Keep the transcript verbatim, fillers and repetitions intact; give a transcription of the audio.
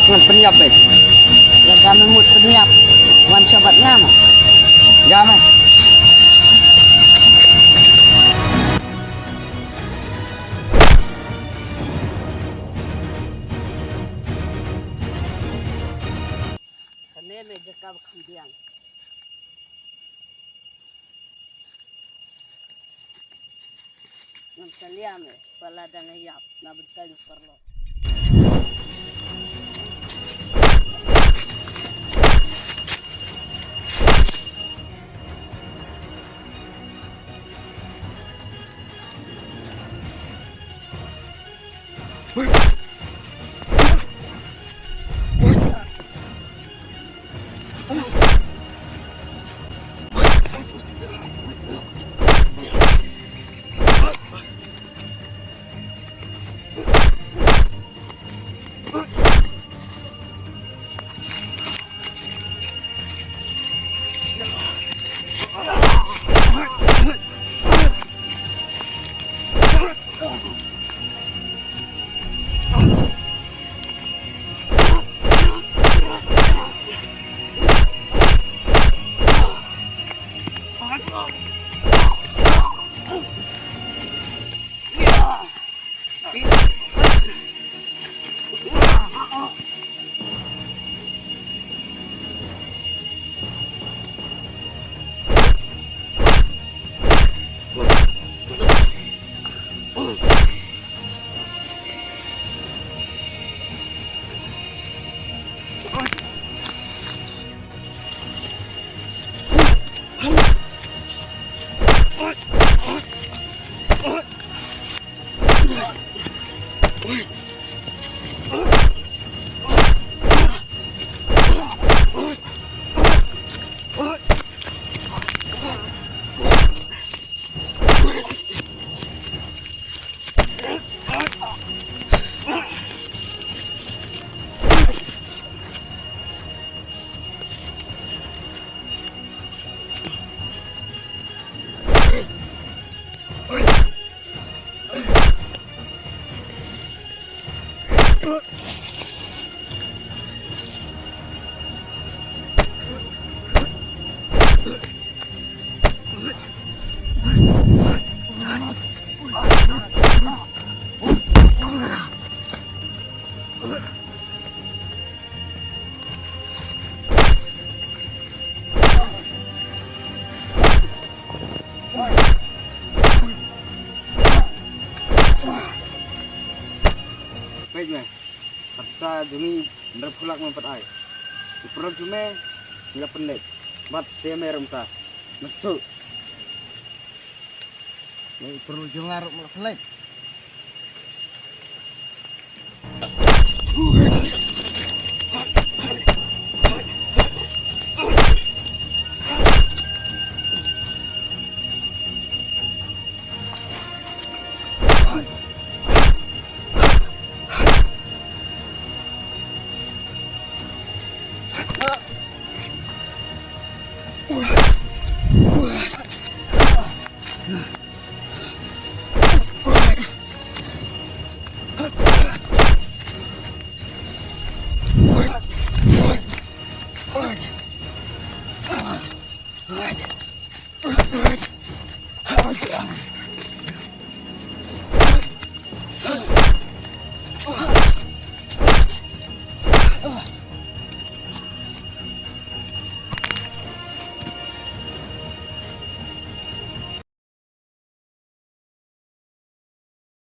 Ngan pynïap beit. Lada me mut pynïap, wan sha bad nga mo. Ïa me. Kane me jaka ba kham biang. Ngam salia me, pala da nga ïap na bynta ïa u paralok. Peit me, ka pisa jong ngi hynriew phew lak me pat ai. U paralok jong me ngi la pynleit. Bad te me ruh mynta. Ngi sngewthuh. Ngi paralok jong nga ruh me la pynleit.